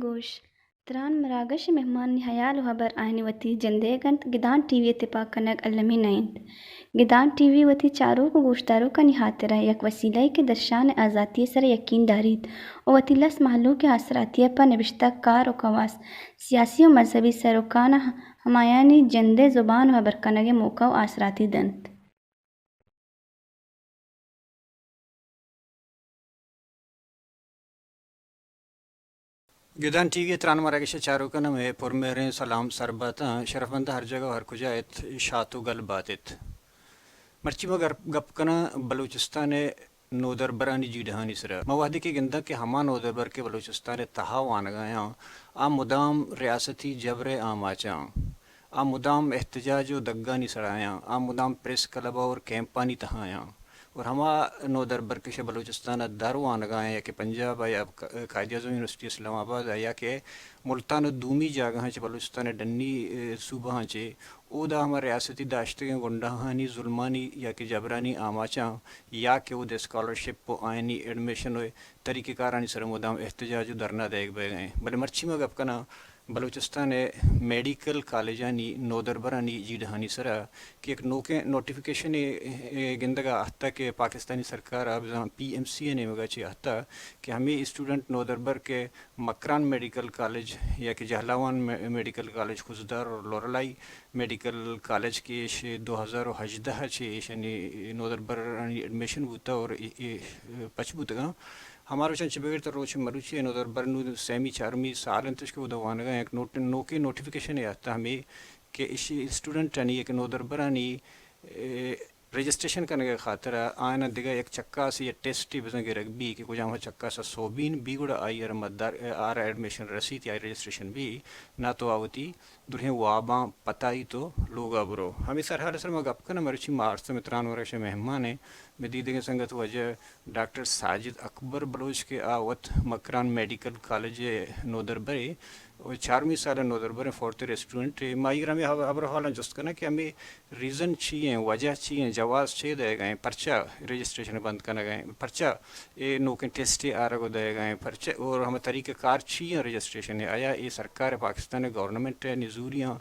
گوش، تران مراگش ءِ مہمانانی ہیال ءُ ہبر آیانی وتی جندئیگ اَنت، گدان ٹی وی ءِ تپاک کنگ المی نہ اِنت۔ گدان ٹی وی وتی چاروک ءُ گوشداروکانی ہاترا یک وسیلہ یے کہ درشان ءِ آزاتی ءِ سرا یکین داریت ءُ وتی لس مہلوک ءِ آسراتی ءَ پہ نبشتہ کار ءُ کواس، سیاسی ءُ مذہبی سروکاں ہمایانی جند ءِ زبان ءُ ہبر کنگ ءِ موقع ءُ آسراتی دنت۔ گدان ٹی وی ءِ تران مراگش ءِ چاروکاں مئے پرمہریں سلام سر بات اَنت۔ شرفمنداں ہر جاگہ ءُ ہر کجا ات، شات ءُ گل بات ات۔ مرچی ما گر-، گپ کناں بلوچستان ءِ نودربرانی جیڑہانی سرا۔ ما وہدے کہ گنداں کہ ہما نودربر کہ بلوچستان ءِ تہا وانگ ءَ آں، آ مدام ریاستی جبر ءِ آماچ آں۔ آ مدام احتجاج ءُ دگانی سرا آں، آ مدام پریس کلب ءُ کیمپانی تہا آں۔ اور ہما نودربر کہ شہ بلوچستان ءَ در وانگ ءَ آں یا کہ پنجاب ءَ یا ق-، قائد اعظم یونیورسٹی اسلام آباد ءَ یا کہ ملتان ءُ دومی جاگہاں چہ بلوچستان ءِ ڈنی، اے، صوبہاں چہ اودا ہما ریاستی داشتگیں گنڈہانی ظلمانی یا کہ جبرانی آماچاں یا کہ اود اسکالرشپ ءُ آیانی ایڈمیشن ءُ طریقہ کارانی سر ءَ مدام احتجاج ءُ دھرنا دئیگ بئیگ ءَ ایں۔ بلے مرچی ما گپ کناں بلوچستان ءِ میڈیکل کالجانی نودربرانی جیڑہانی سر ءَ کہ یک نوکیں نوٹیفکیشنے گندگ ءَ اہتہ کہ پاکستانی سرکار ءَ بزاں پی ایم سی ءِ نیمگ ءَ چہ اہتہ کہ ہمے اسٹوڈنٹ نودربر کہ مکران میڈیکل کالج یا کہ جہلاوان مے-، میڈیکل کالج خضدار اور لورالائی میڈیکل کالج کہ ایش دو ہزار ءُ ہژدہ ءَ چہ ایشانی نودربرانی ایڈمیشن بوتہ اور اے، اے پچ بوتگاں۔ ہما روچاں چہ بگر تاں روچ مروچی ءَ نودربر نوں سیمی چارمی سال انت کہ اودا وانگ ءَ یک نوٹ-، نوکیں نوٹیفکیشنے اہتہ ہمے کہ ایشی اسٹوڈنٹانی یا کہ نودربرانی، اے، رجسٹریشن کنگ ءِ خاطر ءَ آیاں دگہ یک چکاسے یا ٹیسٹے بزاں گرگ بی کہ کجام چکاس ءَ سوبین بی گڑا آئی ءَ را مدار-، آ را ایڈمیشن رسیت یا رجسٹریشن بی، نہ تو آ وتی درہیں واباں پتائیت ءُ لوگ ءَ برو۔ ہمے سرحال ءِ سر ءَ ما گپ کناں، مرچی ما آرسم ءِ تران ورگ ءَ مہمان ایں، مئے دیدگیں سنگت واجہ ڈاکٹر ساجد اکبر بلوچ کہ آ وت مکران میڈیکل کالج ءِ نودربرے ءُ چارمی سال ءِ نودربریں فورتھ ایئر اسٹوڈنٹے۔ ما آئی ءَ را ہمے ہب-، ہبر حالاں جست کناں کہ ہمے ریزن چی ایں، وجہ چی ایں، جواز چے دئیگ ءَ ایں، پرچا رجسٹریشن بند کنگ ءَ ایں، پرچا اے نوکیں ٹیسٹے آرگ ءُ دئیگ ءَ ایں، پرچا اور ہمے طریقہ کار چی ایں رجسٹریشن ءِ؟ آیا اے سرکار پاکستان ءِ گورنمنٹ ءِ نزوریاں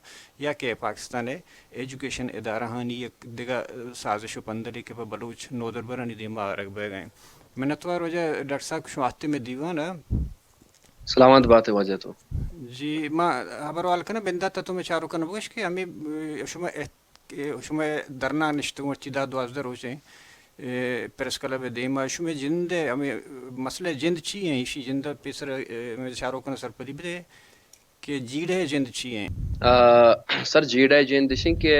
یا کہ پاکستان ءِ ایجوکیشن ادارہانی یک دگہ سازش ءُ پندلے کہ پہ بلوچ نودربرانی دیما آرگ بئیگ ءَ ایں؟ منتوار واجہ ڈاکٹر صاحب کہ شما اتکے مئے دیوان ءَ۔ سلامت بات ئے واجہ تو۔ جی، ما ہبر حال کناں، بندات ءَ تو مئے چاروکاں بگوش کہ ہمے، اے، شما احت-، کہ شمئے دھرنا نشتگ مرچی دہ دوازدہ روچ ایں، اے، پریس کلب ءِ دیما۔ شمئے جند ءِ ہمے مسئلہ جند چی ایں؟ ایشی جند ءَ پیسر، اے، مئے چاروکاں سرپدی بدے کہ جیڑہ ءِ جند چی ایں؟ آ، سر، جیڑہ ءِ جند اش ایں کہ،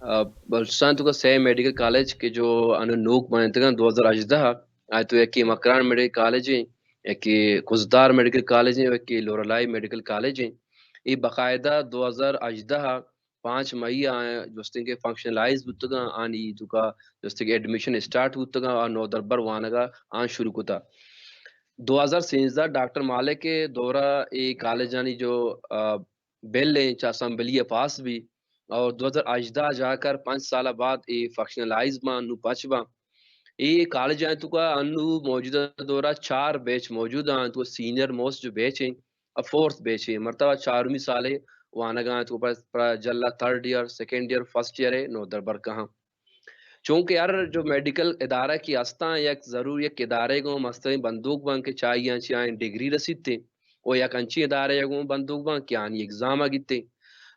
آ، بلوچستان ءِ توکا سئے میڈیکل کالج کہ جو انوں نوک بنتگاں دو ہزار ہژدہ ءَ، آ تو یکے مکران میڈیکل کالج ایں، یکے خضدار میڈیکل کالج ایں، یکے لورالائی میڈیکل کالج ایں۔ اے باقاعدہ دو ہزار ہژدہ ءَ پانچ مئی ءَ آیاں جستیں کہ فنکشنلائز بوتگاں، آنی توکا جستیں کہ ایڈمیشن اسٹارٹ بوتگاں، آ نودربر وانگ ءَ آں شروع کتا۔ دو ہزار سیزدہ ڈاکٹر مالک ءِ دور ءَ اے کالجانی جو، آ، بل ایں چہ اسمبلی ءَ پاس بی اور دو ہزار ہژدہ ءَ جا کر پنچ سال ءَ بعد اے فنکشنلائز باں، نوں پچ باں۔ اے کالج ءِ توکا انوں موجودہ دور ءَ چار بیچ موجود اَنت، تو سینئر موسٹ جو بیچ ایں، ءُ فورتھ بیچ ایں، مرتبہ چارمی سال ءِ وانگ ءَ اَنت، تو پر، پر جھلا third year, second year, first year ءَ نودربر کاہاں۔ چونکہ ہر جو میڈیکل ادارہ کہ ہستاں، یک ضرور یک ادارے گوں مستریں بندوک باں کہ چہ آئی ءَ چہ آیاں ڈگری رسیت ایں، ءُ یک انچیں ادارے گوں بندوک باں کہ آنی ایگزام ءَ گیت ایں۔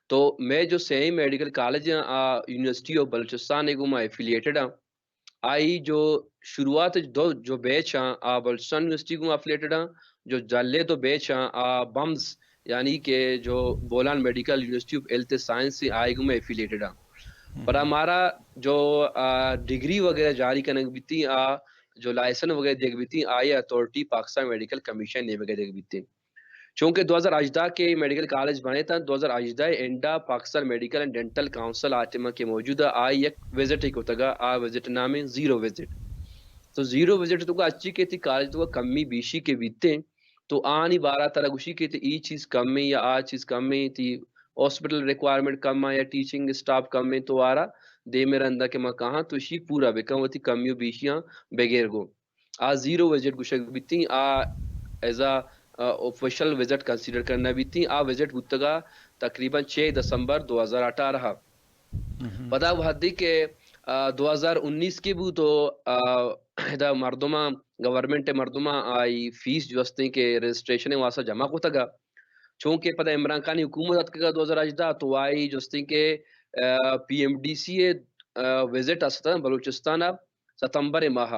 تو مئے جو سئیں میڈیکل کالج آں، آ یونیورسٹی آف بلوچستان ءِ گوما ایفیلیٹڈ آں۔ آئی جو شروعات دو جو بیچ آں، آ بلوچستان یونیورسٹی گوں ایفیلیٹڈ آں، جو جھلے دو بیچ آں، آ بمز یعنی کہ جو Bolan medical university of health science آئی گوما ایفیلیٹڈ آں۔ پدا مارا جو ڈگری وغیرہ جاری کنگ بیتی، آ جو لائسنس وغیرہ دیگ بیتی، آئی اتھارٹی پاکستان میڈیکل کمیشن نیمگا دیگ بیتی۔ چونکہ دو ہزار ہژدہ کہ میڈیکل کالج بنے تھا، دو ہزار ہژدہ اینڈا Pakistan medical and dental council آ ٹائما کہ موجود آ، آئی یک وزٹ کتگا، آ وزٹ نام زیرو وزٹ۔ تو زیرو وزٹ توکا اچی کہ تئی کالج توکا کمی بیشی کہ بیتے، تو آنی بارا ترا گوشی کہ تئی ای چیز کم ہے یا آ چیز کم ہے، تئی ہاسپٹل ریکوائرمنٹ کم ہے یا ٹیچنگ اسٹاف کم ہے، تو آرا دیمے رندا کہ ما کہاں تو اشی پورا بکن، وتی کمی و بیشیاں بگیر گو۔ آ زیرو وزٹ گوشگ بیتی، آ ایز آ آفیشل وزٹ کنسیڈر کرنا بیتی۔ آ وزٹ بوتگا تقریباً چھ دسمبر دو ہزار اٹھارہ۔ پدا وہدی کہ دو ہزار انیس کے بو تو ادا مردماں، گورنمنٹ مردماں آئی فیس جو استیں کہ رجسٹریشن واسطہ جمع کتگا۔ چونکہ پدا عمران خانی حکومت اتکگا دو ہزار ہژدہ، تو آئی جو استیں کہ P M D C visit است بلوچستان ستمبر ماہ،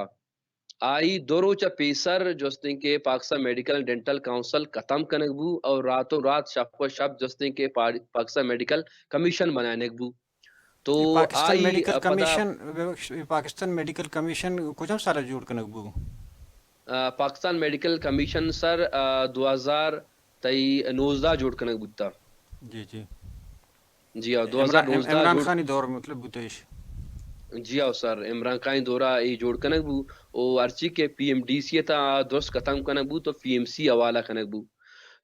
آئی دو روچ پیسر جو استیں کہ Pakistan medical and dental council ختم کنگ بو اور راتوں رات، شپ و شپ جو استیں کہ پا-، پاکستان میڈیکل کمیشن بنائنگ بو۔ تو پاکستان آئی میڈیکل پدا کمیشن، پاکستان میڈیکل کمیشن کجام سال جوڑ کنگ بو؟ آ، پاکستان میڈیکل کمیشن سر، آ، دو ہزار تئی نوزدہ جوڑ کنگ بوتا۔ جی، جی۔ جی ہاں، عمران، دو ہزار نوزدہ عمران جوڑ خانی دور مطلب بوتش۔ جی ہاں سر، عمران خانی دورا اے جوڑ کنگ بو۔ او ہرچی کہ پی ایم ڈی سی تا درست ختم کنگ بو تو پی ایم سی حوالہ کنگ بو۔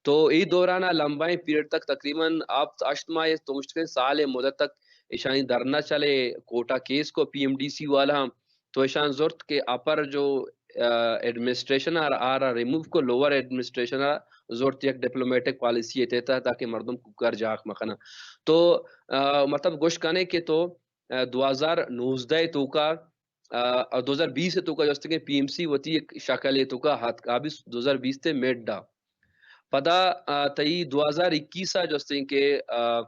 تو اے دوران لمبائیں پیریڈ تک تقریباً ہفت ہشت ماہ تو مشتکن سال مدت تک ایشانی دھرنا چلے، کوٹا کیس کو پی ایم ڈی سی والا ہم۔ تو ایشان زرت کہ اپر جو، آ، ایڈمنسٹریشن آ، آ را ریموو کو، لوور ایڈمنسٹریشن آ زرت یک ڈپلومیٹک پالیسی تحت تاکہ مردم کوکار جاک مکنن۔ تو، آ، مطلب گوش کنے کہ تو، آ، دو ہزار نوزدہ توکا، آ، اور دو ہزار بیس توکا جو استیں کہ پی ایم سی وتی ایک شکل توکا ہاتھ، آ بھی دو ہزار بیس تے مڈ آ۔ پدا، آ، تئی دو ہزار اکیس آ جو استیں کہ، آ،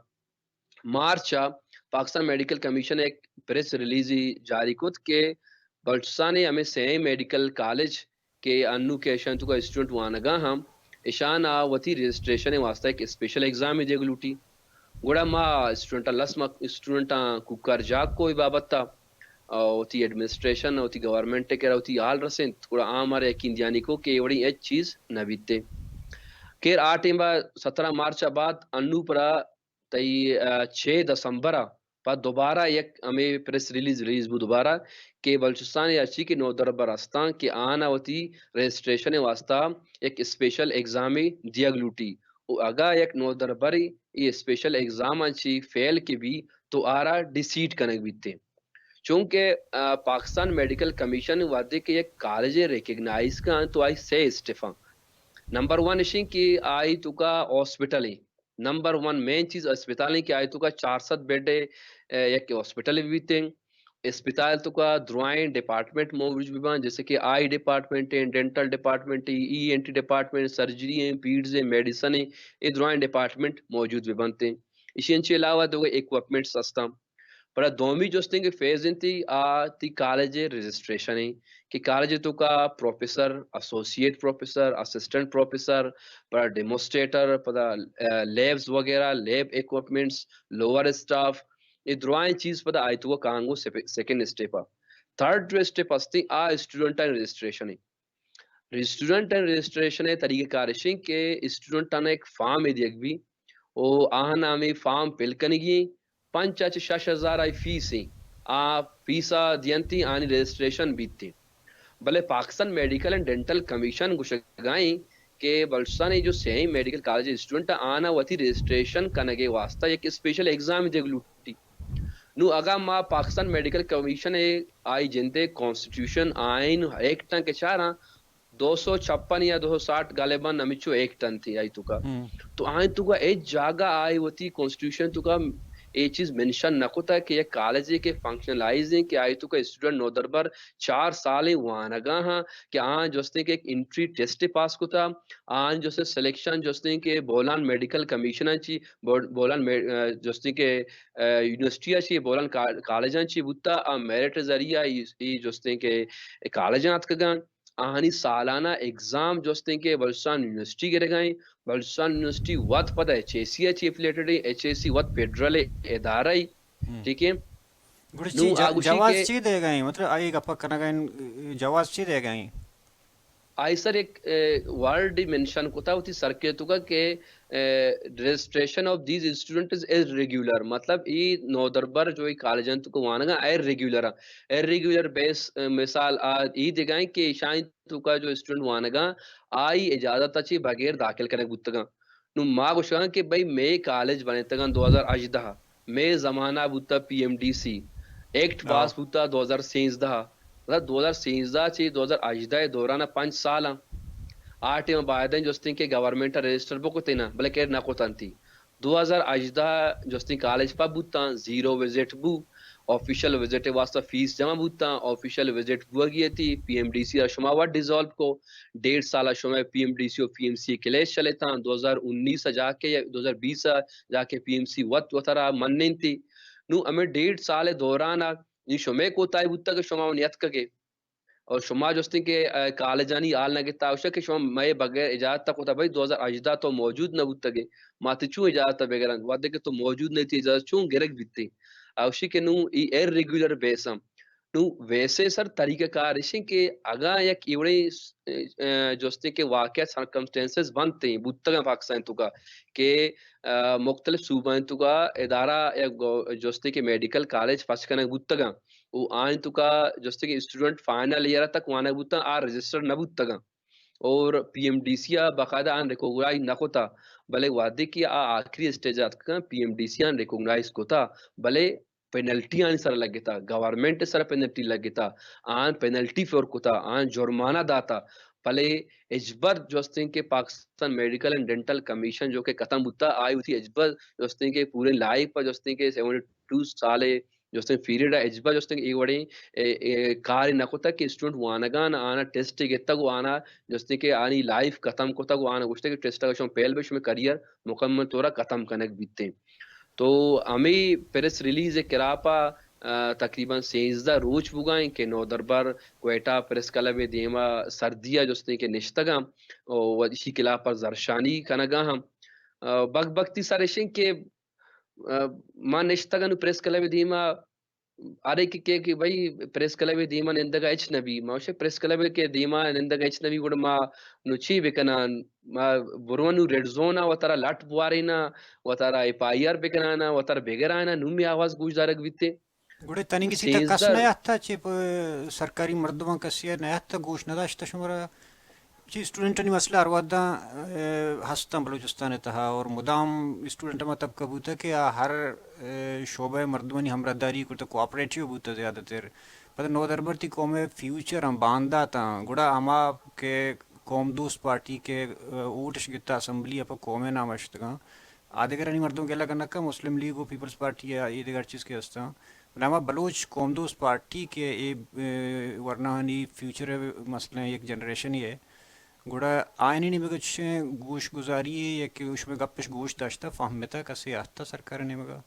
مارچ ء پاکستان میڈیکل کمیشن ء یک پریس ریلیزی جاری کت کہ بلوچستان ء ہمے سئیں میڈیکل کالج کہ انو کہ ایشان توکا اسٹوڈنٹ وانگا ہم، ایشان ء وتی رجسٹریشن ء واسطہ یک اسپیشل ایگزامے دیگ لوٹی۔ گڑا ما اسٹوڈنٹاں لس ما اسٹوڈنٹاں کوکار جاگ کو اے بابت ء، آ، وتی ایڈمنسٹریشن، وتی گورنمنٹ ء کرا وتی حال رسینت، گڑا آ مارا یقین دیانی کو کہ اے وڑیں ہچ چیز نہ بیتے۔ خیر آ ٹیم ء سترہ مارچ ء بعد انو پرا تئی، آ، چھ دسمبر ء پد دوبارہ یک ہمے پریس ریلیز ریلیز بو دوبارہ کہ بلوچستان ء ہرچی کہ نودربر استاں کہ آناں وتی رجسٹریشن ء واسطہ یک اسپیشل ایگزامے دیگ لوٹی و اگاں یک نودربرے اے اسپیشل ایگزاماں چی فیل کہ بی تو آرا ڈی سیٹ کنگ بیتے۔ چونکہ، آ، پاکستان میڈیکل کمیشن وھدے کہ یک کالجے ریکگنائز کن تو آئی سے اسٹیپ آں۔ نمبر ون اشیں کہ آئی توکا ہاسپٹل ایں۔ نمبر ون مین چیز اسپتال ایں کہ آئی توکا چار سد بیڈ ء، اے، یک ہاسپٹل بیت ایں۔ اسپتال توکا درائیں ڈپارٹمنٹ موجود بباں، جیسے کہ آئی ڈپارٹمنٹ ایں، ڈینٹل ڈپارٹمنٹ ایں، ای این ٹی ڈپارٹمنٹ، سرجری ایں، پیڈز ایں، میڈیسن ایں، اے درائیں ڈپارٹمنٹ موجود ببنت ایں۔ ایشی انچی علاوہ دو اکوپمنٹس ہستاں۔ پدا دومی جستیں کہ فیز انت آ تی کالج رجسٹریشن ایں کہ کالج توکا professor, associate professor, assistant professor, پدا ڈیمونسٹریٹر، پدا، آ، لیبز وغیرہ، لیب اکوپمنٹس، لوور اسٹاف، اے درائیں چیز پدا آئی توکا کانگو سیپ-، سیکنڈ اسٹیپ آ۔ تھرڈ جو اسٹیپ ہستی آ اسٹوڈنٹ رجسٹریشن ایں۔ اسٹوڈنٹ رجسٹریشن ء طریقہ کار اش انت کہ اسٹوڈنٹاں یک فارمے دیگ بی و آہاں ہمے فارم فل کنگی انت۔ پنچ ء چہ شش ہزار آئی فیس انت۔ آ فیس ء دینتی آنی رجسٹریشن بیت انت۔ بلے Pakistan medical and dental commission گوشگا انت کہ بلوچستان ء جو سئیں میڈیکل کالج اسٹوڈنٹ آناں وتی رجسٹریشن کنگ ء واسطہ یک اسپیشل ایگزام دیگ لوٹی۔ نوں اگاں ما پاکستان میڈیکل کمیشن ء آئی جند ء کانسٹیٹیوشن، آئین، ایکٹاں کہ چاراں، دو سو چھپن یا دو سو ساٹھ غالباً ہمچو ایکٹ انت آئی توکا۔ تو آئی توکا ہچ جاگہ آئی وتی کانسٹیٹیوشن توکا اے چیز منشن نہ کتا کہ یک کالجے کہ فنکشنلائز ایں کہ آئی توکا اسٹوڈنٹ نودربر چار سالیں وانگا ہاں کہ آں جستیں کہ یک انٹری ٹیسٹ پاس کتا، آں جستیں سلیکشن جستیں کہ بولان میڈیکل کمیشن چی، بول-، بولان مے-، آ، جستیں کہ، آ، یونیورسٹی چی، بولان کا-، کالجاں چی بوتا، آ میرٹ ذریعہ ای، ای جستیں کہ کالجاں اتکگاں۔ آہانی سالانہ ایگزام جستیں کہ بلوچستان یونیورسٹی گرگائیں، بلوچستان یونیورسٹی وت پدا ایچ ای سی ء چہ ایفیلیٹڈ ایں، ایچ ای سی وت فیڈرل ادارہ ای، ٹھیک ہے۔ گڑا نوں چی ج-، آ گوشی جواز کہ چی دیگا ایں؟ مطلب، آئی گپا کنگا ایں، جواز چی دیگا ایں؟ آئی سر ایک، اے، ورڈ منشن کتا وتی سرکے توکا کہ، اے، registration of these students is irregular، مطلب ای نودربر جو ای کالجاں توکا وانگا ارریگولر، ارریگولر بیس، اے، مثال آ ای دیگا ایں کہ ایشاں توکا جو اسٹوڈنٹ وانگا آئی اجازت چی بغیر داخل کنگ بوتگاں۔ نوں ما گوشگاں کہ بھئی مئے کالج بنتگاں دو ہزار ہژدہ، مئے زمانہ بوتا P M D C, act pass بوتا دو ہزار سیزدہ، مطلب دو ہزار سیزدہ چہ دو ہزار ہژدہ ء دوران ء پنچ سال آں۔ آ ٹائم ء بایدیں جستیں کہ گورنمنٹ ء رجسٹر بکتیں نا، بلے کہ نہ کتنتی۔ دو ہزار ہژدہ جستیں کالج پب بوتاں، زیرو وزٹ بو، آفیشل وزٹ ء واسطہ فیس جمع بوتاں، آفیشل وزٹ بوگی اتی، پی ایم ڈی سی ء شما وت ڈیزالو کو، ڈیڑھ سال ء شما پی ایم ڈی سی و پی ایم سی کلیش چلتاں، دو ہزار انیس ء جا کے، دو ہزار بیس ء جا کے پی ایم سی وت وترا مننتی۔ نوں ہمیں ڈیڑھ سال ء دوران ء نی شمئے کوتاہی بوتگ کہ شما نیتکگے اور شما جستیں کہ، اے، کالجانی حال نہ گتا، اوشا کہ شما مئے بغیر اجازت تا کوتا بھئی دو ہزار ہژدہ تو موجود نہ بوتگے، ما تی چون اجازت بگرن؟ وعدے کہ تو موجود نہیں تھی اجازت چون گرگ بیتے؟ اوشی کہ نوں ای ارریگولر بیس ہم۔ نوں ویسے سر طریقہ کار اشیں کہ اگاں یک ایوڑیں، اے، جستیں کہ واقعہ سرکمسٹینسز بنتے بوتگاں پاکستان توکا کہ، اے، مختلف صوبہ توکا ادارہ یا گو-، جستیں کہ میڈیکل کالج پچ کنگ بوتگاں۔ و آئیں توکا جستے کہ اسٹوڈنٹ فائنل ایئر تک وانگ بوتاں، آ رجسٹر نہ بوتگاں اور پی ایم ڈی سی ء باقاعدہ آن ریکوگنائز نہ کتا، بلے وہدے کہ آ آخری اسٹیج ء اتکاں پی ایم ڈی سی آن ریکوگنائز کتا، بلے پینلٹی آنی سر لگتا، گورنمنٹ سر پینلٹی لگتا، آن پینلٹی پر کتا، آن جرمانہ داتا، بلے ہچبر جستیں کہ Pakistan medical and dental commission جو کہ ختم بوتا، آئی وتی ہچبر جستیں کہ پورے لائف پر جستیں کہ سیونٹی ٹو سال جستیں پیریڈ ء ہچبر جستیں کہ اے وڑیں، اے، اے، کار نہ کتگ کہ اسٹوڈنٹ وانگان آنا ٹیسٹ گتگ و آنا جستیں کہ آنی لائف ختم کتگ و آنا گوشتگ کہ ٹیسٹ اگر شما فیل بے شما کریئر مکمل طور ختم کنگ بیتیں۔ تو ہمیں پریس ریلیز کراپا، آ، تقریباً سیزدہ روچ بگائیں کہ نودربر کوئٹہ پریس کلب دیما سردیا جستیں کہ نشتگاں و اشی خلاف پر زرشانی کنگا ہم۔ آ، بگ بگتی سر اشیں کہ آ، ما نشتگاں نوں پریس کلب ء دیما، ہر ایک کہ، کہ بھئی پریس کلب ء دیما نندگا ہچ نہ بی۔ ما گوشے پریس کلب ء کہ دیما نندگا ہچ نہ بی، گڑا ما نوں چی بکناں؟ ما برواں نوں ریڈ زون ء وتارا لٹ بواریناں، وتارا ایف آئی آر بکناناں، وتارا بگراناں، نوں می آواز گوش دارگ بیتے۔ گڑا تنیگی چی تک کس سیزدہ نیاتہ چہ پہ سرکاری مردماں کسی ء نیاتہ گوش نداشتہ شمارا؟ چی اسٹوڈنٹانی مسئلہ ہر وھداں، اے، ہستاں بلوچستان ء تہا اور مدام اسٹوڈنٹ ہما طبقہ بوتہ کہ آ ہر، اے، شعبہ ء مردمانی ہمراہداری کرتہ، کوآپریٹو بوتہ زیادہ تر۔ پدا نودربر تی قوم ء فیوچر ہم باندات آں، گڑا ہما کہ قوم دوست پارٹی کہ، اے، ووٹش گتا اسمبلی ء پہ قوم ء نام اشتگاں، آ دگرانی مردم گلہ کنکہ مسلم لیگ و پیپلز پارٹی ء اے دگہ ہر چیز کہ ہستاں۔ بلے ہما بلوچ قوم دوست پارٹی کہ اے، اے، ورناہانی فیوچر ء مسئلہ یک جنریشنے ء، گڑا آیانی نیمگ ء چشیں گوش گزاری یے یا کہ شمئے گپش گوش داشتہ، فہمتہ، کسے آتہ سرکار ء نیمگ ء؟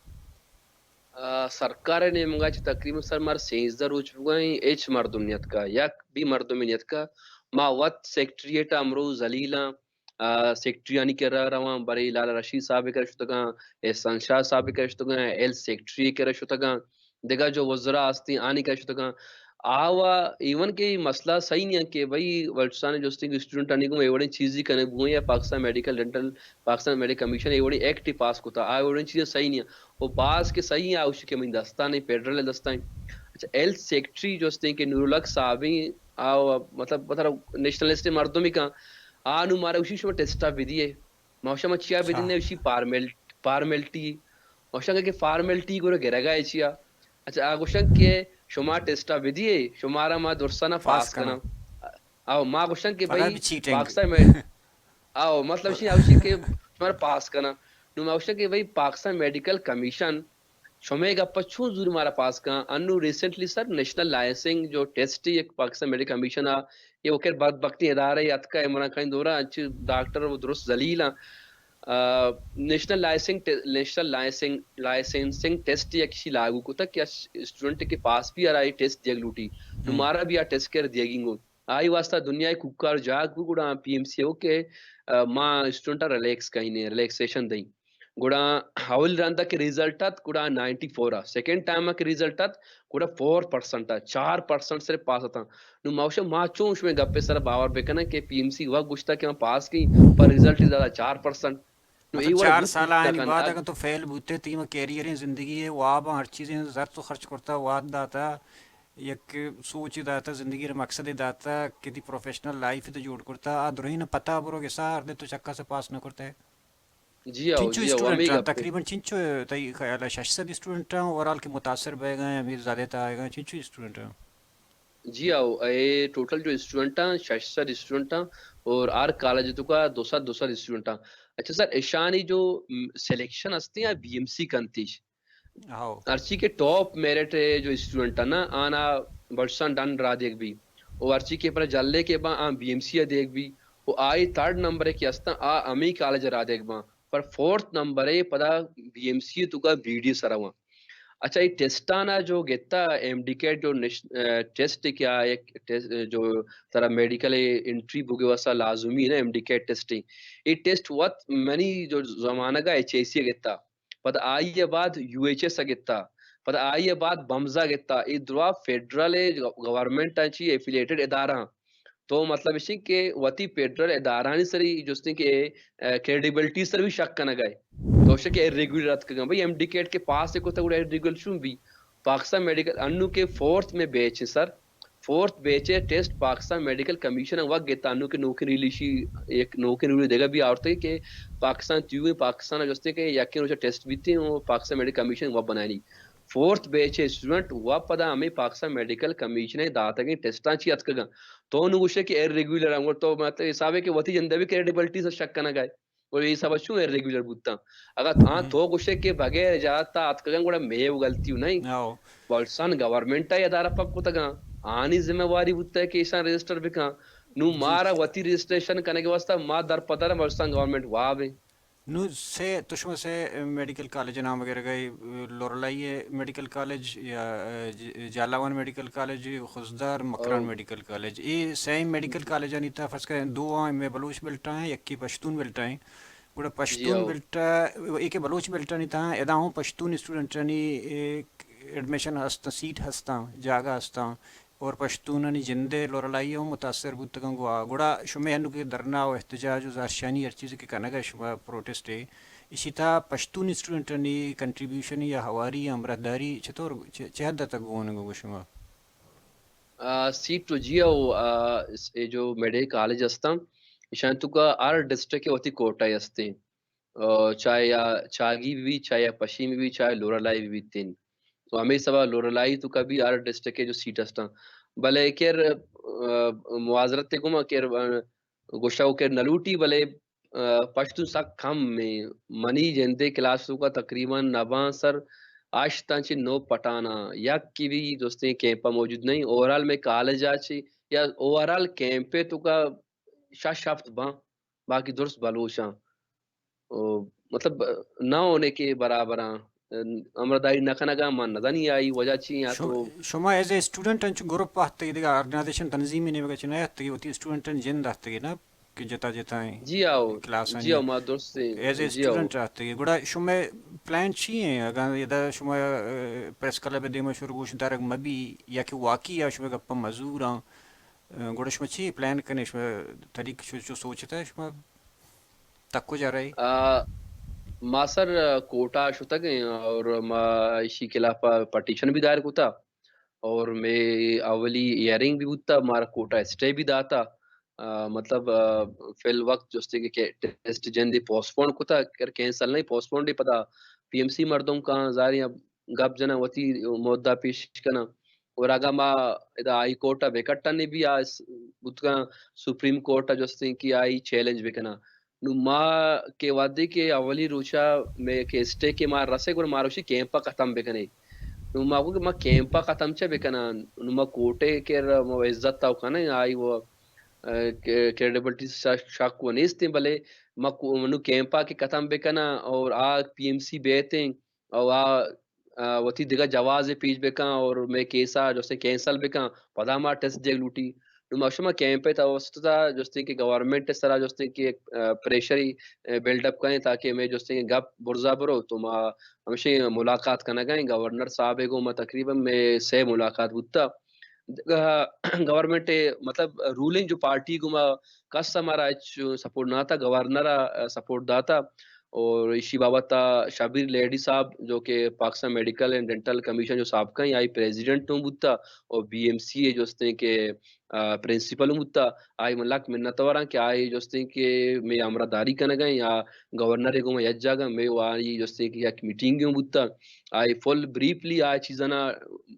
آ، سرکار ء نیمگ ء چہ تقریباً سر مار سیزدہ روچ بگوئیں، ہچ مردم نیتکہ، یک بھی مردم نیتکہ۔ ما وت سیکرٹریٹ ء امرو ذلیل آں، آ، سیکرٹریانی کرا رواں، برے لالا رشید صاحب ء کرا شتگاں، احسان شاہ صاحب ء کرا شتگاں، ہیلتھ سیکرٹری ء کرا شتگاں، دگہ جو وزراء ہستیں آنی کرا شتگاں۔ آوا ایون کہ مسئلہ صحیح نہیں کہ بھئی بلوچستان جستیں کہ اسٹوڈنٹ آنی گوں ایوڑیں چیزی کنگ بوئیں یا Pakistan medical dental, Pakistan medical commission ایوڑیں ایکٹ پاس کتا، آ ایوڑیں چیزیں صحیح نہیں۔ وہ باز کہ صحیح ہیں، آوشی کہ من دستان فیڈرل دستان۔ اچھا، ہیلتھ سیکرٹری جستیں کہ نور الحق صاحب ہیں، آ، مطلب، مطلب، نیشنلسٹ مردمی کن، آ نوں مارا گوشی شما ٹیسٹا بدیے۔ ما گوشاں ما چیا بدینے؟ اشی فارمیل-، فارمیلٹی۔ ما گوشاں کہ فارمیلٹی گورا گرگا ہے چیا؟ اچھا، آ گوشاں کہ شما ٹیسٹا بدیے، شمارا ما درسانا پاس کناں۔ او ما گوشاں کہ بھائی پاکستان میں، او مطلب اشی، اشی کہ شمارا پاس کناں۔ نو ما گوشاں کہ بھائی پاکستان میڈیکل کمیشن شمئے گپ ء چون زور مارا پاس کن؟ انو ریسنٹلی سر نیشنل لائسنسنگ جو ٹیسٹ یک پاکستان میڈیکل کمیشن ء، یہ وکر بدبختیں ادارہ اتکا عمران خان دورہ انچ ڈاکٹر و درست ذلیل آں۔ آ، نیشنل لائسنسنگ ٹے-، نیشنل لائسنسنگ، لائسنسنگ ٹیسٹ یک شی لاگو کتا کہ اسٹوڈنٹ کے پاس بھی آ رہا ہے ٹیسٹ دیگ لوٹی۔ نو مارا بھی آ ٹیسٹ کر دیگی گو۔ آئی واسطہ دنیا ءِ کوکار جاگ بو، گڑا پی ایم سی ءَ کہ، آ، ما اسٹوڈنٹ ءَ ریلیکس کئیں، ریلیکسیشن دئیں۔ گڑا اولی رندا کہ ریزلٹ ات، گڑا نائنٹی فور ات۔ سیکنڈ ٹائم ءَ کہ ریزلٹ ات، گڑا فور پرسنٹ ات، چار پرسنٹ صرف پاس اتاں۔ نو ما گوشاں، ما چون شمئے گپ ءِ سرا باور بکناں کہ پی ایم سی وت گوشتا کہ ما پاس کئیں، پر ریزلٹ زیادہ چار پرسنٹ۔ نو اے مطلب وڑ چار بوت سال کت آنی کن۔ بعد اگ اگاں تو فیل بوتے، تئی ما کیریئریں زندگی ءِ واب آں، ہر چیزیں زرت و خرچ کرتا، وات داتا، یک سوچے داتا، زندگی ءِ مقصدے داتا کہ تئی پروفیشنل لائف ءَ تو جوڑ کرتا، آ درہیں پتا برو گسا ہر دے تو چکا سے پاس نہ کرتا۔ جی آؤ، چنچو جی آؤ، ہمے اسٹوڈنٹ آں؟ گپ ءَ۔ تقریباً چنچو تئی خیال ءَ شش سد اسٹوڈنٹ آں، اوورآل کہ متاثر بئیگ آں، ہمے زیادہ تہ آئیگ آں، چنچو اسٹوڈنٹ آں؟ جی آؤ، اے ٹوٹل جو اسٹوڈنٹ آں، شش سد اسٹوڈنٹ آں، اور ہر کالج توکا دو سد، دو سد اسٹوڈنٹ آں۔ اچھا سر، اشانی جو، م، سلیکشن ہستی آ بی ایم سی کنتیش۔ ہاؤ۔ ہرچی کہ ٹاپ میرٹ ءِ جو اسٹوڈنٹ آں نا، آنا بلوچستان ڈن را دیگ بی۔ او ہرچی کہ پدا جلے کہ باں، آ بی ایم سی ءَ دیگ بی۔ او آئی تھرڈ نمبر ءَ کہ ہستاں، آ ہمے کالج ءَ را دیگ باں۔ پر فورتھ نمبر ءَ پدا بی ایم سی ءِ توکا بی ڈی ءِ سرا واں۔ اچھا، اے ٹیسٹانا جو گتا، ایم ڈی کیٹ جو نش-، اے، ٹیسٹ کہ آ یک ٹیس-، جو ترا میڈیکل انٹری بوگے واسطہ لازمی ہے نا، ایم ڈی کیٹ ٹیسٹ۔ اے ٹیسٹ وت منی جو زمانگ ءَ ایچ ای سی ءَ گتا۔ پدا آئی ءَ بعد یو ایچ ایس ءَ گتا، پدا آئی ءَ بعد بمز ءَ گتا۔ اے درا فیڈرل ءِ گورنمنٹ ءَ چی ایفیلیٹڈ ادارہ آں۔ تو مطلب اش کہ وتی فیڈرل ادارہانی سری جستیں کہ، اے، کریڈیبلٹی سر بھی شک کنگ ءَ۔ تو اش کہ ارریگولر اتکگاں۔ بھئی، ایم ڈی کیٹ کہ پاس ءَ کتا گڑا ارریگولر چون بی؟ پاکستان میڈیکل انو کہ فورتھ میں بیچ ہیں سر، فورتھ بیچ ءِ ٹیسٹ پاکستان میڈیکل کمیشن ءَ وت گتا، انو کہ نوکیں ریلیشی، یک نوکیں رولی دگہ بھی آورتگ کہ پاکستان تیوگیں پاکستان ءَ جستے کہ یکیں روچ ءَ ٹیسٹ بیتیں و پاکستان میڈیکل کمیشن ءَ وت بنائینی۔ فورتھ بیچ ءِ اسٹوڈنٹ وت پدا ہمے پاکستان میڈیکل کمیشن ءِ داتگیں ٹیسٹاں چی اتکگاں۔ تو انو گوشے کہ ارریگولر آں، گڑا تو مطلب حساب ہے کہ وتی جندے بھی کریڈیبلٹی سر شک کنگ ءَ ئے۔ گڑا اے سبب چون ارریگولر بوتاں؟ اگاں آ ہم۔ تو گوشے کہ بغیر اجازت ءَ آتکگاں، گڑا مئے و غلطی و نئیں۔ آؤ۔ بلوچستان گورنمنٹ ءَ ادارہ پک کتگاں، آنی ذمہ واری بوتہ کہ ایشاں رجسٹر بکاں۔ نوں جی، مارا جی۔ وتی رجسٹریشن کنگ ءِ واستہ ما در پہ در بلوچستان گورنمنٹ واب ایں۔ نوں سے، تو شما سے میڈیکل کالج نام وغیرہ گئے، لورالائی میڈیکل کالج یا، ج-، جھالاوان میڈیکل کالج، خضدار، مکران او۔ Medical college. اے سئیں میڈیکل جی۔ کالجانی تہا فرض کریں دو آں، مئے بلوچ بیلٹ ءَ ایں، یکے پشتون بیلٹ ءَ ایں۔ گڑا جی، پشتون آؤ۔ بیلٹ ءَ، ایکے بلوچ بیلٹانی تہا ادا ہوں پشتون اسٹوڈنٹانی، اے، ایڈمیشن ہستاں، سیٹ ہستاں، جاگہ ہستاں اور پشتونانی جندے لورالائی ہوں متاثر بوتگاں گوا۔ گڑا شمے انو کہ دھرنا و احتجاج و زہرشانی ہر چیزے کہ کنگ ءَ شما پروٹیسٹ ءَ، ایشی تہا پشتون اسٹوڈنٹانی کنٹریبیوشن یا ہواری یا ہمراہداری چطور، چہ، چہ حد تک گون گو شما؟ آ، سیٹ تو جی او، آ، اس-، اے جو میڈیکل کالج ہستاں، ایشان توکا ہر ڈسٹرکٹ ءِ وتی کوٹہ ہستیں۔ آ، چاہے یا چاگی بہ بیت، چاہے یا پشین بہ بیت، چاہے لورالائی بہ بیت انت۔ تو ہمے سبب لورالائی توکا بھی ہر ڈسٹرکٹ ءِ جو سیٹ ہستاں۔ بلے کر، آ، معذرت ءِ گوما کر، آ، گوشگ کر نہ لوٹی، بلے، آ، پشتون سک کم ایں۔ منی جندے کلاس توکا تقریباً نباں سر ہشت تاں چہ نو پٹھان آں۔ یک کی بھی دوستیں کیمپ ءَ موجود نئیں۔ اوورآل مئے کالج ءَ چہ یا اوورآل کیمپ ءِ توکا شش ہفت باں۔ باقی درست بلوچ آں۔ او، مطلب، نہ ہونے کے برابر آں۔ ہمراہداری نہ کنگ ءَ من نہ زانی آئی وجہ چی ایں شم-، تو۔ شما ایز اے اسٹوڈنٹ انچو گروپ آتکگے، دگہ آرگنائزیشن تنظیمی نیمگ ءَ چہ نہ آتکگے، وتی اسٹوڈنٹانی جند آتکگے نا کہ جتا جتا ایں جی آؤ، کلاسانی۔ جی آؤ، ما درست ایں۔ ایز اے جی آؤ۔ اسٹوڈنٹ آتکگے۔ گڑا شما پلان چی ایں؟ اگاں ادا شما، اے، پریس کلب ءِ دیما شور گوش دارگ مہ بی یا کہ واقعی آ شما گپاں مزور آں، گڑا شما چی پلان کنے؟ شما طریق چو، چو سوچتا شما تک کجا رہے؟ آ، ما سر کوٹا شتگ ایں اور ما ایشی خلاف پٹیشن بھی دائر کتا اور مئے اولی ہیئرنگ بھی بوتا، مارا کوٹا اسٹے بھی داتا۔ آ، مطلب، آ، فی الوقت جستے کہ، کہ ٹیسٹ جندے پوسٹ پون کتا، کر کینسل نئیں، پوسٹ پون ڈے پدا پی ایم سی مردم کاں ظاہر ایں گپ جناں، وتی مدعا پیش کناں۔ اور اگاں ما ادا ہائی کورٹ ءَ بہ کٹاں نی بی آ س-، بوتگاں سپریم کورٹ ءَ جستیں کہ آئی چیلنج بہ کناں۔ نوں ما کہ وھدے کہ اولی روچ ءَ مئے کہ اسٹے کہ ما رسے گڑا ما روشی کیمپ ءَ ختم بہ کنیں۔ نوں ما گو کہ ما کیمپ ءَ ختم چہ بہ کناں؟ نوں ما کورٹ ءِ کہ ما عزت ءَ کنیں، آئی و، ا، کہ کریڈیبلٹی شک، شک و نیستیں، بلے ما کو-، نوں کیمپ ءَ کہ ختم بہ کناں اور آ پی ایم سی بیتیں، او آ، آ، وتی دگہ جوازے پیش بکاں اور مئے کیس ءَ جستے کینسل بکاں، پدا ما ٹیسٹ دیگ لوٹی۔ نوں ما شما کیمپ ءِ توسط ءَ جستیں کہ گورنمنٹ ءِ سرا جستیں کہ یک، آ، پریشرے، آ، بلڈ اپ کنیں تاکہ مئے جستیں کہ گپ برزا برو، تو ما ہمیشی ملاقات کنگ ءَ ایں۔ گورنر صاحب ءَ گوں ما تقریباً مئے سے ملاقات بوتا۔ دگہ گورنمنٹ ءِ مطلب رولنگ جو پارٹی گوں ما کس ءَ مارا ہچ سپورٹ نہ داتا، گورنر ءَ سپورٹ داتا۔ اور ایشی بابت ءَ شبیر لہڑی صاحب جو کہ Pakistan medical and dental commission جو سابقہ ایں، آئی پریزیڈنٹ ہوں بوتا اور بی ایم سی ءِ جستیں کہ، آ، پرنسپل ہوں بوتا۔ آئی من لک منتوار آں کہ آئی جستیں کہ مئے ہمراہ داری کنگ ءَ ایں یا گورنر ءِ گوما یک جاگہ مئے و آئی جستیں کہ یک میٹنگ ہوں بوتا۔ آئی فل بریفلی آ چیزانا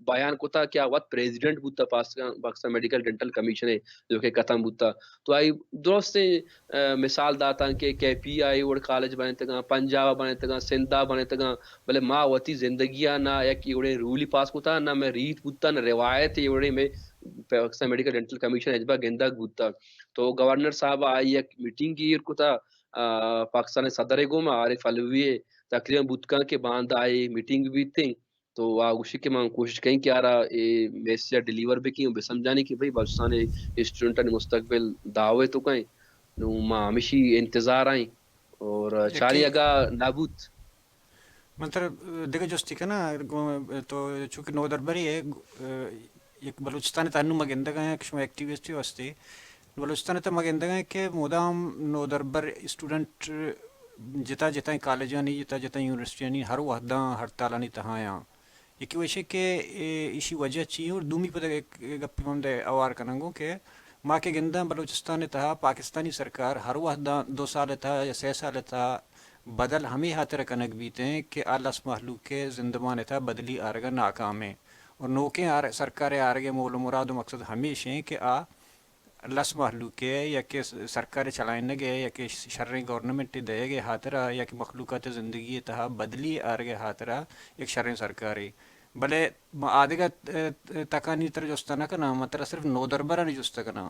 بیان کتا کہ آ وت پریزیڈنٹ بوتا پاکستان، پاکستان میڈیکل ڈینٹل کمیشن ءِ جو کہ ختم بوتا۔ تو آئی درستیں، آ، مثال داتاں کہ کے پی ءَ اے وڑ کالج بنتگاں، پنجاب ءَ بنتگاں، سندھ ءَ بنتگاں، بلے ما وتی زندگی ءَ نہ یک اے وڑیں رولی پاس کتا، نہ مئے ریت بوتا، نہ روایت اے وڑیں مئے پاکستان میڈیکل ڈینٹل کمیشن ءَ ہچبر گندگ بوتا۔ تو گورنر صاحب ءَ آئی یک میٹنگ ایر کتا، آ، پاکستان ءِ صدر ءِ گوما عارف علوی ءَ تقریباً بوت کنت کہ باندا آئی میٹنگ بیتیں۔ تو آ گوشی کہ من کوشش کنیں کہ آرا اے میسج ءَ ڈیلیور بکنیں و بسمجھانیں کہ بھئی بلوچستان ءِ اسٹوڈنٹانی مستقبل داو ءِ توکا ایں۔ نوں ما ہمیشی انتظار ءَ ایں اور چاریں اگاں نہ بوت۔ من ترا دگہ جستی کناں، گوں تو چونکہ نودربرے ئے، یک بلوچستان ءِ تہا انوں ما گندگ ءَ آں کہ شما ایکٹیوسٹ ئے ہستے۔ بلوچستان ءِ تہا ما گندگ ءَ آں کہ مدام نودربر اسٹوڈنٹ جتا جتائیں کالجانی، جتا جتائیں یونیورسٹیانی ہر وہداں ہڑتالانی تہا آں۔ یکے وشے کہ اے، ایشی وجہ چی ایں؟ اور دومی پدا یک گپے من دے اوار کناں گوں کہ ما کہ گنداں بلوچستان ءِ تہا پاکستانی سرکار ہر وہداں دو سال ءِ تہا یا سئے سال ءِ تہا بدل ہمے ہاترا کنگ بیتیں کہ آ لس مہلوک ءِ زندمان ءِ تہا بدلی آرگ ءَ ناکام ایں۔ اور نوکیں آر-، سرکار ءِ آرگ ءِ مول و مراد و مقصد ہمیش ایں کہ آ لس مہلوک ءِ یا کہ سرکار ءِ چلائینگ ءِ یا کہ شریں گورنمنٹ ءِ دئیگ ءِ ہاترا یا کہ مخلوقات ءِ زندگی ءِ تہا بدلی آرگ ءِ ہاترا یک شریں سرکارے۔ بلے ما آدگہ، اه، تکانی تر جست نہ کناں، ما ترا صرف نودربرانی جست کناں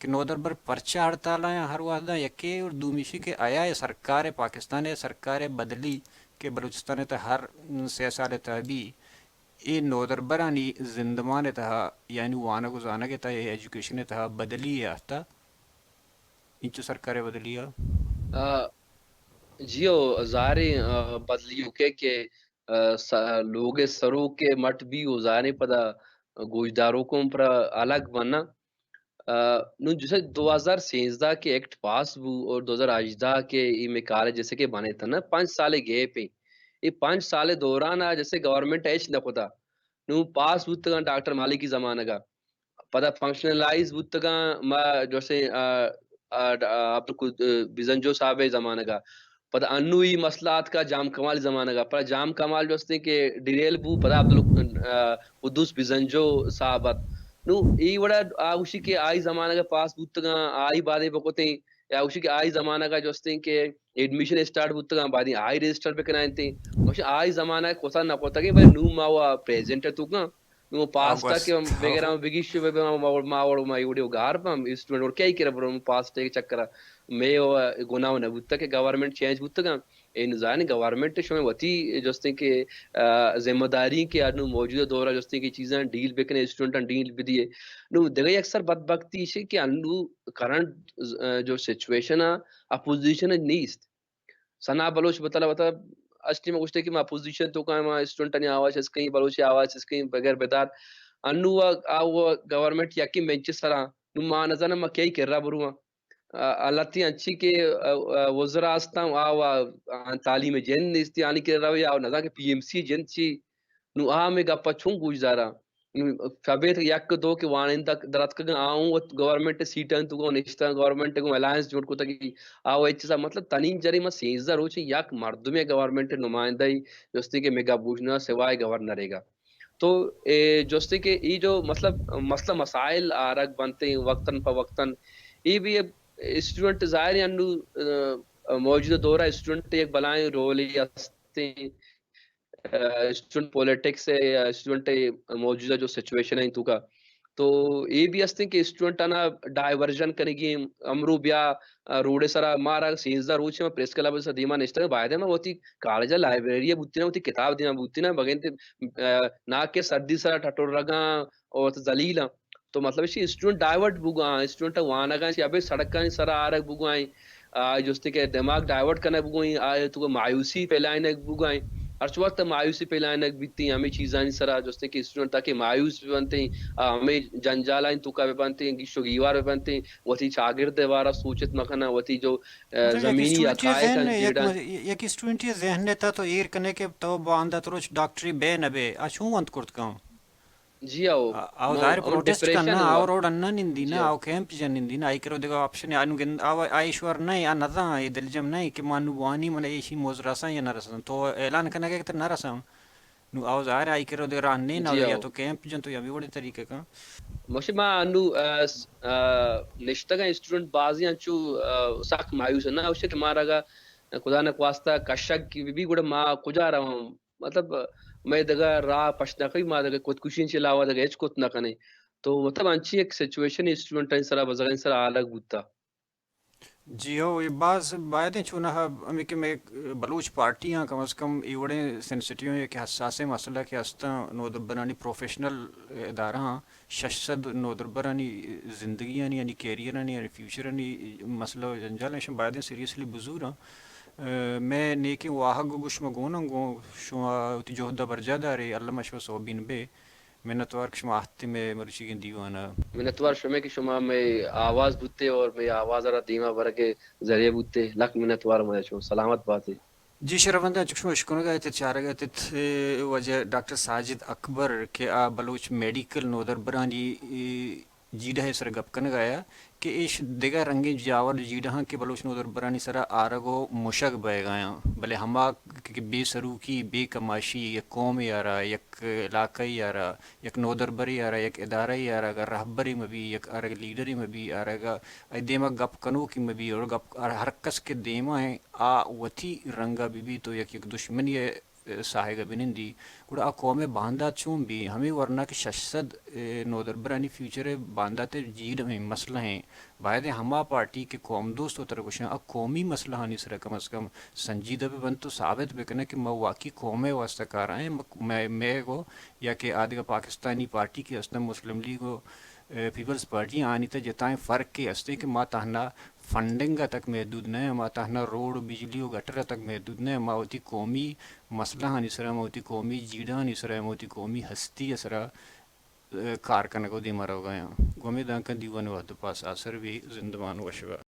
کہ نودربر پرچا ہڑتال ءَ آں ہر وہداں، یکے، اور دومی ایشی کہ آیا اے سرکار ءِ، پاکستان ءِ سرکار ءِ بدلی کہ بلوچستان ءِ تہ ہر سئے سال ءِ تہ بی، اے نودربرانی زندمان ءِ تہا، یعنی وانگ و زانگ ءِ تہا، اے ایجوکیشن ءِ تہا بدلی یے آہتہ؟ انچو سرکار ءِ بدلی ءَ؟ آ، جی او، ظاہریں، آ، بدلی یوکے کہ، آ، س-، لوگ ءِ سروک ءِ مٹ بی و ظاہریں پدا گوشداروکوں پر الگ بناں۔ آ، نوں جیسے دو ہزار سیزدہ کہ ایکٹ پاس بو اور دو ہزار ہژدہ کہ اے مئے کالج جیسے کہ بنے تھا نا، پنچ سال ءِ گیپ ایں۔ اے پنچ سال ءِ دوران ءَ جیسے گورنمنٹ ءَ ہچ نہ کتا۔ نوں پاس بوتگاں ڈاکٹر مالکی زمانگ ءَ۔ پدا فنکشنلائز بوتگاں ما جوسے، آ، آ، آ، عبدالقد-، آ، بزنجو صاحب ءِ زمانگ ءَ۔ پدا انو ای مسئلہ آتکا جام کمال زمانگ ءَ۔ پدا جام کمال جوستیں کہ ڈیریل بو، پدا عبدال-، آ، قدوس بزنجو صاحب ات۔ نو ای وڑا آ گوشی کہ آئی زمانگ ءَ پاس بوتگاں، آئی بادے بکتیں، یا گوشی کہ آئی زمانگ ءَ جوستیں کہ ایڈمیشن اسٹارٹ بوتگاں، بادیں آئی رجسٹر بکنائینتیں۔ گوشی آئی زمانگ ءَ کتا نہ کتگیں، بلے نو ما وا پریزنٹ ءِ توکاں۔ نوں پاسٹ ءَ کہ بگر ہم بگیش بہ، بہ، ما، ما وڑ ما ایوڑی و گار بم اسٹوڈنٹ وڑ کئی کرا برو پاسٹ ءِ چکر ءَ مئے و گناہ نہ بوتگ کہ گورنمنٹ چینج بوتگاں۔ اے نزانیں گورنمنٹ شمئے وتی جستیں کہ، آ، ذمہ داری کہ انو موجودہ دور ءَ جستیں کہ چیزاں ڈیل بکنے، اسٹوڈنٹاں ڈیل بدیے۔ نوں دگہ یک سر بدبختی ایشی کہ انو کرنٹ، آ، جو سچویشن ءَ اپوزیشن نیست۔ ثنا بلوچ بتلا وتا اش ٹیم گوشتے کہ ما اپوزیشن توکا، ما اسٹوڈنٹانی آواز چست کئیں، بلوچی آواز چست کئیں، بغیر بدار۔ انو وا، آ وا گورنمنٹ یکیں بینچ سرا، نو ما نزاناں ما کئی کرا برواں۔ آ، حالتی انچی کہ، آ، آ، وزرا استاں، آ وا، آ، تعلیم جند نیستی، آنی کرا روی، آ نزان کہ پی ایم سی جند چی۔ نوں آ ہمے گپ ءَ چون گوش داراں؟ نوں شبیت یک دو کہ وانندہ در اتکگاں، آ اوں وت گورنمنٹ سیٹاں توکا نشتاں، گورنمنٹ گوں الائنس جوڑ کتگی۔ آ و ہچ چیزا مطلب تنین جری ما سیزدہ روچ یک مردمے گورنمنٹ نمائندہ ای جستی کہ مے گپ گوش نہ سوائے گورنر ءِ گا۔ تو اے جستی کہ ای جو مطلب مسئلہ مسائل آرگ بنتے وقتاً پہ وقتاً، ای بھی اسٹوڈنٹ ظاہر ہے انو، آ، موجودہ دورہ اسٹوڈنٹ یک بلائیں رولے ہستے۔ آ، اسٹوڈنٹ پولیٹکس ءِ یا اسٹوڈنٹ ءِ موجودہ جو سچویشن ءِ توکا، تو اے بھی ہستیں کہ اسٹوڈنٹ آنا ڈائیورژن کنگی، امرو بیا، آ، روڈ ءِ سرا مارا سیزدہ روچ ءَ پریس کلب ءِ دیما نشتگ، باید ءَ ما وتی کالج ءِ لائبریری ءَ بوتیناں، وتی کتاب دیما بوتیناں، بگندے، آ، نا کہ سردی سرا ٹٹرگاں اور ذلیلاں۔ تو مطلب ایشی اسٹوڈنٹ ڈائیورٹ بوگا، اسٹوڈنٹ وانگا چی ابے سڑکانی سرا آرگ بوگا، آ جستے کہ دماغ ڈائیورٹ کنگ بوگا، آ تو مایوسی پھیلائنگ بوگا۔ ہرچ وقت مایوسی پھیلائنگ بیتی ہمیں چیزانی سرا، جستے کہ اسٹوڈنٹ تاکہ مایوس بنتے، آ ہمیں جنجالانی توکا بنتے، گیش و گیوار بنتے، وتی چاگرد بارا سوچت مکنن، وتی جو، آ، مطلب یک زمینی اسٹوڈنٹی حقائق ذہن ہیں، یک جیڑان۔ مز-، یک اسٹوڈنٹی ذہن نے تا تو ایر کنے کہ تو باندات روچ ڈاکٹری بے نہ بے، آ چون ونت کرت کن؟ جی آؤ، آ، آ، ما ظاہر آؤ پروٹیسٹ ڈپریشن کرنا، ہوا۔ آ روڈ انا نندی جی نا، آؤ۔ آ کیمپ جن نندی نا، آئی کرو دیگا آپشن آ نو گند، آ، آ ایشور نہیں، آ نزان، یہ دلجم نہیں کہ مانو بوانی من ایشی موز رساں یا نہ رساں۔ تو اعلان کنا کہ تر نہ رساں۔ نو آؤ ظاہر آئی کرو دیگا راہ نہیں نا، جی یا آؤ۔ تو کیمپ جن تو یا بھی بڑے طریقے کا۔ ماشی ما انو، آ، س-، آ، نشتگاں اسٹوڈنٹ بازی انچو، آ، سک مایوس نہ، اوشے کہ مارا گا خدا نہ خواستہ کشگ کی بھی گڑا ما کجا رواں؟ مطلب، مئے دگہ راہ پش نہ کئی، ما دگہ خودکشی چہ علاوہ دگہ ہچ کت نہ کنیں۔ تو مطلب، انچیں یک سچویشن اسٹوڈنٹانی سرا، بزگانی سرا آلگ بوتا۔ جی ہو، یہ باز باید ہیں، چوناہا ہمیں کہ میں بلوچ پارٹیاں کم از کم اے وڑیں سینسٹیو یا کہ حساسیں مسئلہ کہ ہستاں، نودربرانی پروفیشنل ادارہ ہاں، شش سد نودربرانی زندگیانی، یعنی کیریئرانی، یعنی فیوچرانی مسئلہ و جنجال ہیں، باید ہیں سیریسلی بزوراں۔ اے، مئے نیکیں واہگ گوں شما گون انت، گوں شما وتی جہد ء برجاہ دارے، اللہ ما شما سوبین بے۔ منتوار کہ شما آہتے مئے مروچیگیں دیوان ء۔ منتوار شمے کہ شما مئے آواز بوتے اور مئے آواز ء را دیما برگ ء ذریعہ بوتے۔ لک منتوار مئے شما سلامت باتے۔ جی شرفمنداں، چک شما اشکنگ ء اتت، چارگ ء اتت، اے، واجہ ڈاکٹر ساجد اکبر کہ آ بلوچ میڈیکل نودربرانی، اے، جیڑہ ء سر گپ کنگ ء آیا کہ ایش دگہ رنگیں جاور جیڑہاں کہ بلوچ نودربرانی سرا آرگ و مشگ بئیگ ء آیاں، بلے ہما کہ بے سروکی، بے کماشی، یک قومے ء را، یک علاقہ ء را، یک نودربرے ء را، یک ادارہ ء را اگاں رہبرے مہ بی، یک آرگ لیڈرے مہ بی، آرگ ء دیما گپ کنوکے مہ بی، اور گپ ہر کس کہ دیما ہیں آ وتی رنگ ء بہ بیت و یک، یک دشمنی ء ساہگ ء بنندی، گڑا آ قوم ء باندات چون بی؟ ہمے ورنا کہ شش سد، اے، نودربرانی فیوچر ء باندات ء جیڑ ہمے مسئلہ ہیں۔ باید ء ہما پارٹی کہ قوم دوست وتر گوشاں، آ قومی مسئلہانی سرا کم از کم سنجیدہ بہ بنت و ثابت بہ کنت کہ ما واقعی قوم ء واستہ کار آئیں، مئے، مئے گو یا کہ آ دگہ پاکستانی پارٹی کہ ہستن، مسلم لیگ و، اے، پیپلز پارٹی، آنی تہ جتائیں فرق کہ ہستیں کہ ما تہنا فنڈنگ ء تک محدود نہ، ما تہنا روڈ و بجلی و گٹر ء تک محدود نہ، ما وتی قومی مسئلہانی سرا، ما وتی قومی جیڑہانی سرا، ما وتی قومی ہستی ء سرا، اے، کار کنگ و دیما روگ ء آں۔ گوں امید آں کہ دیوان وہد و پاس آسر بی۔ زندمان وش بات۔